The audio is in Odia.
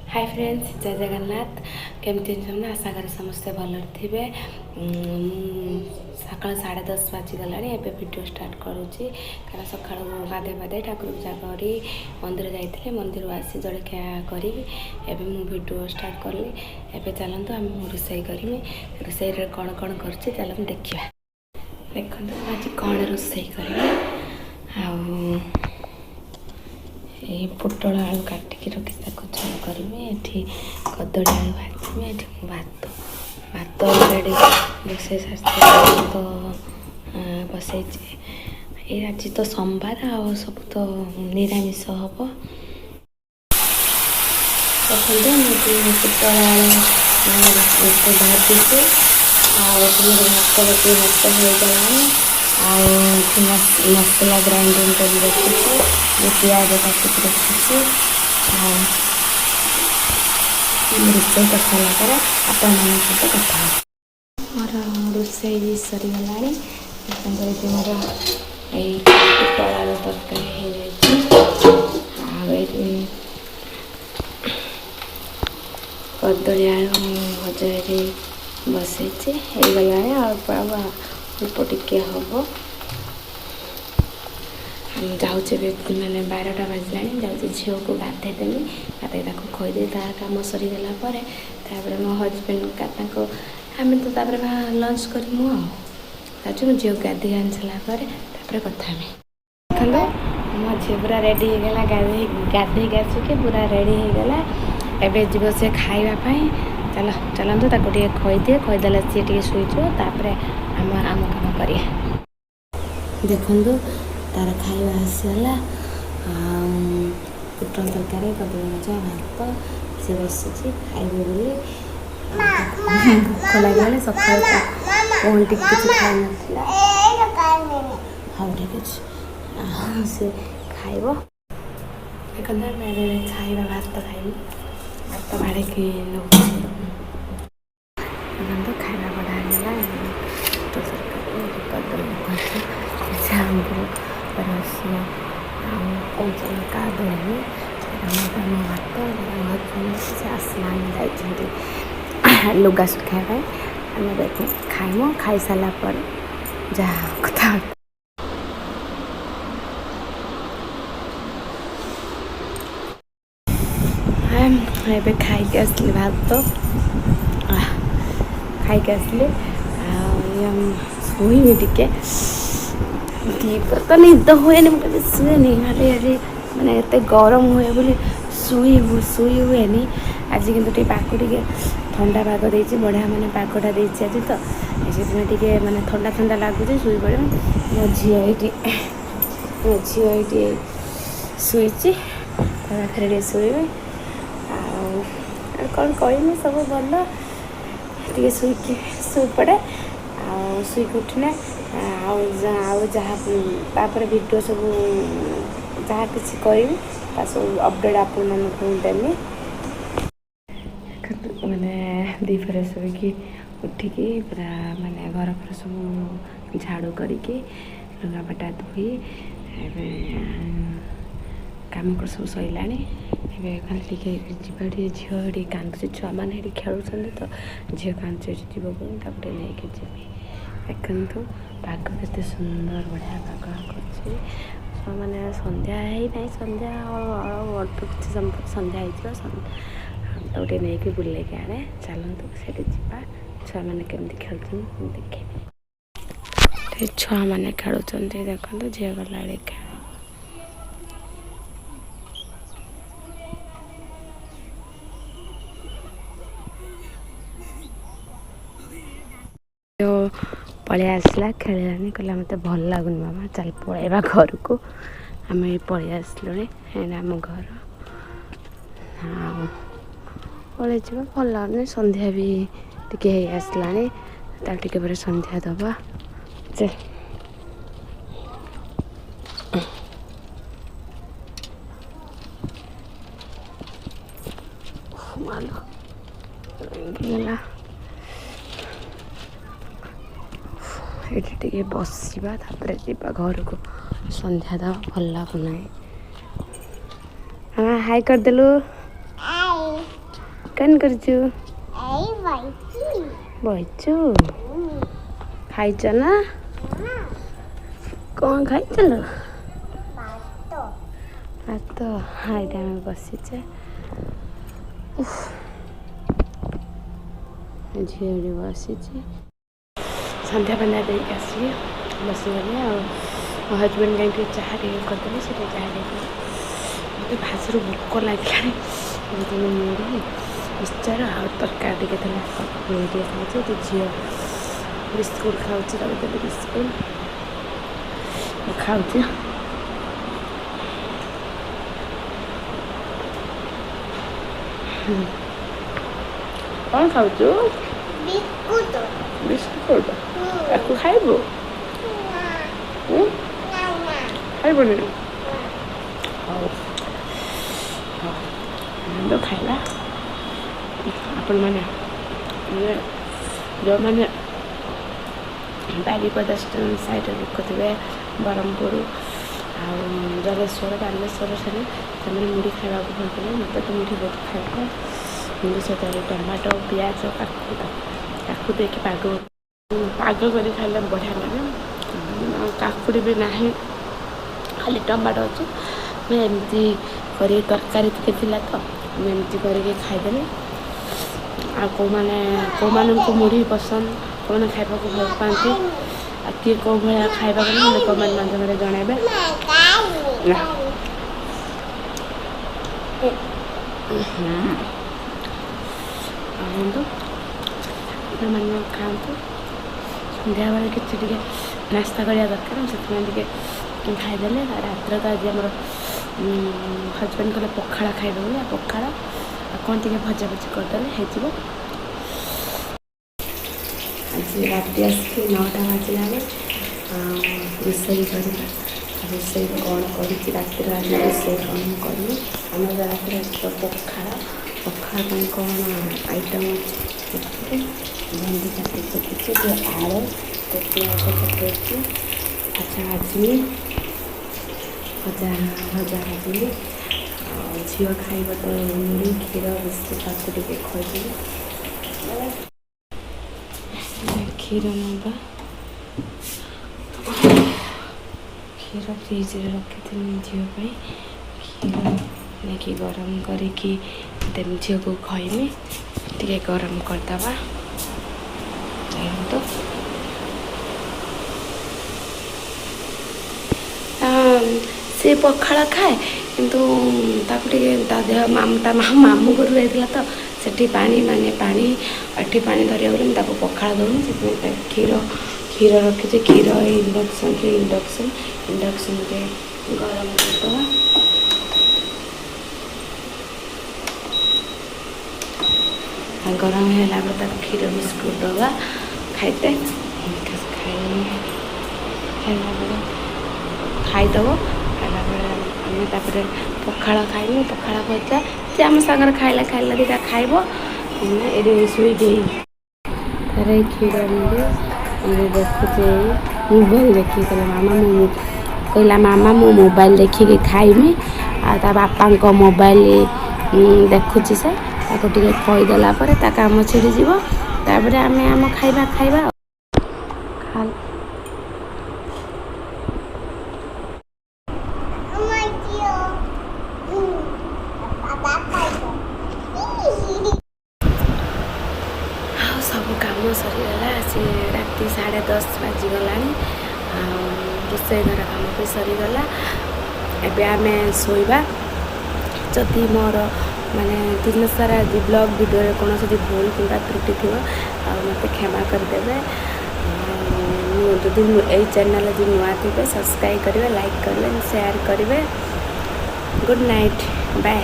ହାଇ ଫ୍ରେଣ୍ଡସ୍, ଜୟ ଜଗନ୍ନାଥ। କେମିତି ଅଛନ୍ତି? ଆଶା କରେ ସମସ୍ତେ ଭଲରେ ଥିବେ। ମୁଁ ସକାଳ 10:30 ବାଜିଗଲାଣି, ଏବେ ଭିଡ଼ିଓ ଷ୍ଟାର୍ଟ କରୁଛି, କାରଣ ସକାଳୁ ଗାଧୋଇ ପାଧୋଇ ଠାକୁର ପୂଜା କରି ମନ୍ଦିର ଯାଇଥିଲି। ମନ୍ଦିରରୁ ଆସି ଜଳଖିଆ କରିକି ଏବେ ମୁଁ ଭିଡ଼ିଓ ଷ୍ଟାର୍ଟ କଲି। ଏବେ ଚାଲନ୍ତୁ, ଆମେ ମୁଁ ରୋଷେଇ କରିବି। ରୋଷେଇରେ କ'ଣ କ'ଣ କରୁଛି, ଚାଲନ୍ତୁ ଦେଖିବା। ଦେଖନ୍ତୁ, ମୁଁ ଆଜି କ'ଣ ରୋଷେଇ କରିବି। ଆଉ ଏଇ ପୋଟଳ ଆଳୁ କାଟିକି ରଖି ତାକୁ ଝୋଳ କରିବି। ଏଠି କଦଳୀ ଆଳୁ ଭାଜିବି। ଏଠି ମୁଁ ଭାତ ଅଲରେଡ଼ି ବସେଇ ସାରିଛି, ଭାତ ବସେଇଛି। ଏଇ ଆଜି ତ ସୋମବାର, ଆଉ ସବୁ ତ ନିରାମିଷ ହବ। ଦେଖନ୍ତୁ, ମୁଁ ଏଠି ପୋଟଳ ଆଳୁ ଭାଜିଛି, ଆଉ ଏଠି ମୋର ଭାତ ବସି ଭାତ ହେଇଗଲାଣି। ଆଉ ଏଠି ମସଲା ଗ୍ରାଇଣ୍ଡିଙ୍ଗ କରି ରଖିଛି, ପିଆଜ କାଟିକି ରଖିଛି। ଆଉ ମୁଁ ରୋଷେଇ କରିସାରିଲା ପରେ ଆପଣମାନଙ୍କ ସହିତ କଥା ହେବି। ମୋର ରୋଷେଇ ସରିଗଲାଣି। ଦେଖନ୍ତୁ, ଏଇଠି ମୋର ଏଇ ପୋଟଳ ଆଳୁ ତରକାରୀ ହେଇଯାଇଛି, ଆଉ ଏଇଠି କଦଳୀ ଆଳୁ ଭଜା ଏଠି ବସେଇଛି, ହେଇଗଲାଣି, ଅଳ୍ପ ଆଉ ଅଳ୍ପ ଟିକେ ହେବ। ମୁଁ ଯାଉଛି ଏବେ, ମାନେ 12ଟା ବାଜିଲାଣି, ଯାଉଛି ଝିଅକୁ ଗାଧେଇ ଦେବି। ଗାଧେଇ ତାକୁ ଖୋଇଦେଇ ତା କାମ ସରିଗଲା ପରେ ତାପରେ ମୋ ହଜବେଣ୍ଡ ତାଙ୍କ ଆମେ ତ ତାପରେ ଲଞ୍ଚ କରିମୁ। ଆଉ ଯାଉଛି ମୁଁ ଝିଅକୁ ଗାଧେଇ ଆଣି ସାରିଲା ପରେ ତାପରେ କଥା ହେବି। ଦେଖନ୍ତୁ, ମୋ ଝିଅ ପୁରା ରେଡ଼ି ହେଇଗଲା। ଗାଧେଇକି ଆସିକି ପୁରା ରେଡ଼ି ହେଇଗଲା। ଏବେ ଯିବ ସେ ଖାଇବା ପାଇଁ। ଚାଲ, ଚାଲନ୍ତୁ, ତାକୁ ଟିକେ ଖୋଇଦିଏ। ଖୋଇଦେଲେ ସିଏ ଟିକେ ଶୋଇଯିବ, ତାପରେ ଆମ କାମ କରିବା। ଦେଖନ୍ତୁ, ତାର ଖାଇବା ଆସିଗଲା, ଆଉ ପୋଟଳ ତରକାରୀ, କଦଳୀ ଭଜା, ଭାତ। ସେ ବସିଛି ଖାଇବ ବୋଲି। ଭୋକ ଲାଗିଲାଣି, ସକାଳୁ କ'ଣ ଟିକେ କିଛି ଖାଇନଥିଲା। ହଉ, ଠିକ୍ ଅଛି, ଆଉ ସେ ଖାଇବ। ଦେଖନ୍ତୁ, ଆମେ ଏବେ ଖାଇବା, ଭାତ ଖାଇବୁ। ଭାତ ବାଢ଼ିକି ନେଉଛି। ଦେଖନ୍ତୁ, ଖାଇବା ବଢ଼ା ହେଇଗଲା। ପୋଟଳ ତରକାରୀ, କଦଳୀ ଭଜା, ଆମ୍ବୁଲ ରସୁଣ ଆଉ କଞ୍ଚା ଲଙ୍କା ଦହି, ଆମ ଭାତ। ହଜବେଣ୍ଡ ସେ ଆସିନାହାନ୍ତି, ଯାଇଛନ୍ତି ଲୁଗା ଶୁଖାଇବା ପାଇଁ। ଆମେ ଏବେ ଖାଇମୁ, ଖାଇସାରିଲା ପରେ ଯାହା କଥା। ଏବେ ଖାଇକି ଆସିଲି, ଭାତ ଖାଇକି ଆସିଲି। ଆଉ ଶୋଇବି ଟିକେ। ଦ୍ୱିପହରେ ତ ନିଦ ହୁଏନି, ମୁଁ କେବେ ଶୁଏନି। ଖାଲି ଆଜି ମାନେ ଏତେ ଗରମ ହୁଏ ବୋଲି ଶୋଇ ହୁଏନି। ଆଜି କିନ୍ତୁ ଟିକେ ପାଗ ଟିକେ ଥଣ୍ଡା ପାଗ ଦେଇଛି, ବଢ଼ିଆ ମାନେ ପାଗଟା ଦେଇଛି ଆଜି ତ, ସେଥିପାଇଁ ଟିକେ ମାନେ ଥଣ୍ଡା ଥଣ୍ଡା ଲାଗୁଛି, ଶୋଇପଡ଼ିବ। ମୋ ଝିଅ ଏଇଠି ଶୋଇଛି, ତା ପାଖରେ ଟିକେ ଶୋଇବି। ଆଉ ଆଉ କ'ଣ କହିବି, ସବୁ ଭଲ। ଟିକେ ଶୋଇକି ଶୋଇପଡ଼େ, ଆଉ ଶୋଇକି ଉଠିଲେ ଆଉ ଯାହା ତାପରେ ଭିଡ଼ିଓ ସବୁ ଯାହା କିଛି କରିବି, ତା ସବୁ ଅପଡ଼େଟ୍ ଆପଣମାନଙ୍କୁ ଦେମି। ମାନେ ଦ୍ୱିପହରେ ଶୋଇକି ଉଠିକି ପୁରା ମାନେ ଘର ଫର ସବୁ ଝାଡ଼ୁ କରିକି, ଲୁଗାପଟା ଧୋଇ, ଏବେ କାମ ସବୁ ସରିଲାଣି। ଏବେ ଖାଲି ଟିକେ ଯିବା, ଟିକେ ଝିଅ ଏଠି କାନ୍ଦୁଛି। ଛୁଆମାନେ ଏଠି ଖେଳୁଛନ୍ତି ତ ଝିଅ କାନ୍ଦୁଛି ଯିବ ବୋଲି, ତାକୁ ଟିକେ ନେଇକି ଯିବି। ଦେଖନ୍ତୁ, ପାଗ କେତେ ସୁନ୍ଦର, ବଢ଼ିଆ ପାଗ କରୁଛି। ମାନେ ସନ୍ଧ୍ୟା ହେଇନାହିଁ, ସନ୍ଧ୍ୟା ଆଉ ଅଳ୍ପ କିଛି ସମୟ ପରେ ସନ୍ଧ୍ୟା ହେଇଯିବ। ତାକୁ ଟିକେ ନେଇକି ବୁଲେଇକି ଆଣେ। ଚାଲନ୍ତୁ, ସେଠି ଯିବା। ଛୁଆମାନେ କେମିତି ଖେଳୁଛନ୍ତି ମୁଁ ଦେଖେଇବି। ଛୁଆମାନେ ଖେଳୁଛନ୍ତି, ଦେଖନ୍ତୁ। ଝିଅ ଗଲାବେଳେ ଖେଳ। ପଳେଇ ଆସିଲା, ଖେଳିଲାନି, କହିଲା ମୋତେ ଭଲ ଲାଗୁନି ମାମା, ଚାଲ ପଳେଇବା ଘରକୁ। ଆମେ ପଳେଇ ଆସିଲୁଣି। ଏଇଟା ଆମ ଘର। ଆଉ ପଳେଇଯିବା, ଭଲ ଲାଗୁନି। ସନ୍ଧ୍ୟା ବି ଟିକେ ହେଇ ଆସିଲାଣି, ତାକୁ ଟିକେ ପରେ ସନ୍ଧ୍ୟା ଦେବା। ଚାଲ। ମାଲୋ, ଭାଙ୍ଗିଗଲା। ଏଠି ଟିକେ ବସିବା, ତାପରେ ଯିବା ଘରକୁ, ସନ୍ଧ୍ୟା ଦେବା। ଭଲ ଲାଗୁନାହିଁ। ହଁ, ହାଇ କରିଦେଲୁ। କ'ଣ କରୁଛୁ? ବଇଛୁ। ଖାଇଛ ନା? କ'ଣ ଖାଇଥିଲୁ? ଭାତ। ଏଇଟା ଆମେ ବସିଛେ, ଝିଅ ଏଠି ବସିଛି। ସନ୍ଧ୍ୟା ଫନ୍ଧ୍ୟା ଦେଇକି ଆସିକି ବସିଗଲି। ଆଉ ମୋ ହଜବେଣ୍ଡ ଯାଇକି ଚାହା ଟିକେ କରିଦେଲେ, ସେ ଟିକେ ଚାହା ଟିକେ। ମୋତେ ଭାସରୁ ଭୋକ ଲାଗିଲାଣି। ମୁଢ଼ି ମିକ୍ସଚର ଆଉ ତରକାରୀ ଟିକେ ଥିଲା, ମୁଢ଼ି ଟିକେ ଖାଉଛି। ତ ଝିଅ ବିସ୍କୁଟ ଖାଉଛି, ତାକୁ ଦେଲି ବିସ୍କୁଟ, ମୁଁ ଖାଉଛି। କ'ଣ ଖାଉଛୁ? ବିସ୍କୁଟ। ବିସ୍କୁଟ ତାକୁ ଖାଇବୁ? ଖାଇବୁନି? ହଉ ହଉ, ଖାଇବା। ଆପଣମାନେ ଯେଉଁମାନେ ବାରିପଦା ସାଇଡ଼ରେ ଲୋକ ଥିବେ, ବ୍ରହ୍ମପୁର ଆଉ ଜଲେଶ୍ୱର, ବାଲେଶ୍ୱର, ସେମାନେ ମୁଢ଼ି ଖାଇବାକୁ ଭଲ ପାଇବେ। ମୋତେ ତ ମୁଢ଼ି ବହୁତ ଖାଇବାକୁ। ମୁଢ଼ି ସହିତ ଟମାଟୋ, ପିଆଜ, କାକୁ ତାକୁ ଦେଇକି ପାଗ ପାଗ କରି ଖାଇଲେ ବଢ଼ିଆ ଲାଗେ। କାକୁଡ଼ି ବି ନାହିଁ, ଖାଲି ଟମାଟୋ ଅଛି। ମୁଁ ଏମିତି କରିକି, ତରକାରୀ ଟିକେ ଥିଲା ତ ମୁଁ ଏମିତି କରିକି ଖାଇଦେଲି। ଆଉ କେଉଁମାନେ, କେଉଁମାନଙ୍କୁ ମୁଢ଼ି ପସନ୍ଦ, କେଉଁମାନେ ଖାଇବାକୁ ଭଲ ପାଆନ୍ତି, ଆଉ କିଏ କେଉଁ ଭଳିଆ ଖାଇବାକୁ, ମୋତେ କମେଣ୍ଟ ମାଧ୍ୟମରେ ଜଣାଇବେ ନା। ଆଣନ୍ତୁ, ଆପଣମାନେ ଖାଆନ୍ତୁ। ସନ୍ଧ୍ୟାବେଳେ କିଛି ଟିକେ ନାସ୍ତା କରିବା ଦରକାର, ସେଥିପାଇଁ ଟିକେ ଖାଇଦେଲେ। ରାତିରେ ତ ଆଜି ଆମର ହଜବେଣ୍ଡ କହିଲେ ପଖାଳ ଖାଇବେ ବୋଲି, ଆଉ ପଖାଳ ଆଉ କ'ଣ ଟିକେ ଭଜା ଭଜି କରିଦେଲେ ହେଇଯିବ। ଆଜି ରାତି ଆସିକି 9ଟା ବାଜିଲାଣି। ଆଉ ରୋଷେଇ କରିବା। ରୋଷେଇ କ'ଣ କରିଛି ରାତିରେ? ଆଜି ରୋଷେଇ କ'ଣ କରିବି? ଆମର ରାତିରେ ଆଜି ତ ପଖାଳ। ପଖାଳ ପାଇଁ କ'ଣ ଆଇଟମ୍ ଅଛି ଦେଖିବେ। ଭେଣ୍ଡି କାଟି ପକେଇଛି, ଟିକେ ଆଳୁ ପିଆଜ ପକେଇକି ଭଜା ଭାଜିବି, ଭଜା ଭଜା ଭାଜିବି। ଆଉ ଝିଅ ଖାଇବ ତ ମୁଢ଼ି, କ୍ଷୀର, ବିସ୍କୁଟ, ତାକୁ ଟିକେ ଖୋଇଦେବି। କ୍ଷୀର ନେବା। କ୍ଷୀର ଫ୍ରିଜରେ ରଖିଥିଲି ଝିଅ ପାଇଁ। କ୍ଷୀର ନେଇକି ଗରମ କରିକି ଦେବି, ଝିଅକୁ ଖୋଇମି। ଟିକେ ଗରମ କରିଦେବା। ଚାଲନ୍ତୁ। ସେ ପଖାଳ ଖାଏ, କିନ୍ତୁ ତାକୁ ଟିକେ ତା ଦେହ, ତା ମାମୁଁ ଘରୁ ଯାଇଥିଲା ତ ସେଠି ପାଣି, ମାନେ ପାଣି ଏଠି ପାଣି ଧରିବ ବୋଲି ମୁଁ ତାକୁ ପଖାଳ ଦେଉନି। ସେଥିପାଇଁ କ୍ଷୀର କ୍ଷୀର ରଖିଛି। କ୍ଷୀର ଇଣ୍ଡକ୍ସନ୍ରେ ଇଣ୍ଡକ୍ସନ୍ରେ ଗରମ କରିଦେବା। ଗରମ ହେଲା ପରେ ତାକୁ କ୍ଷୀର ବିସ୍କୁଟ ଦେବା ଖାଇତେ। ଖାଇଲା ପରେ ଖାଇଦେବ। ଖାଇଲା ପରେ ଆମେ ତାପରେ ପଖାଳ ଖାଇବୁ, ପଖାଳ ଭଜା। ସେ ଆମ ସାଙ୍ଗରେ ଖାଇଲା ଖାଇଲା ଦୁଇଟା ଖାଇବ। ଏଠି ଶୋଇକି ଥରେ କ୍ଷୀର ମୁଢ଼ି ଏଠି ଦେଖୁଛି, ମୋବାଇଲ ଦେଖିକି। କହିଲା ମାମା ମୁଁ, କହିଲା ମାମା ମୁଁ ମୋବାଇଲ ଦେଖିକି ଖାଇମି। ଆଉ ତା ବାପାଙ୍କ ମୋବାଇଲ ଦେଖୁଛି ସେ। ତାକୁ ଟିକେ ଖୋଇଦେଲା ପରେ ତା କାମ ଛିଡ଼ିଯିବ। ତାପରେ ଆମେ ଆମ ଖାଇବା ଖାଇବା। ଆମ ଝିଅ ବାବା ଖାଇବ। ଆଉ ସବୁ କାମ ସରିଗଲା। ଆସି ରାତି 10:30 ବାଜିଗଲାଣି। ଆଉ ରୋଷେଇ ଘର କାମ ବି ସରିଗଲା। ଏବେ ଆମେ ଶୋଇବା। ଯଦି ମୋର ମାନେ ଦିନ ସାରା ଆଜି ବ୍ଲଗ୍ ଭିଡ଼ିଓରେ କୌଣସି ଯଦି ଭୁଲ କିମ୍ବା ତ୍ରୁଟି ଥିବ, ଆଉ ମୋତେ କ୍ଷମା କରିଦେବେ। ମୁଁ ଯଦି ଏଇ ଚ୍ୟାନେଲ୍ ଯଦି ନୂଆ ଥିବେ, ସବସ୍କ୍ରାଇବ୍ କରିବେ, ଲାଇକ୍ କରିବେ, ସେୟାର କରିବେ। Good night, bye.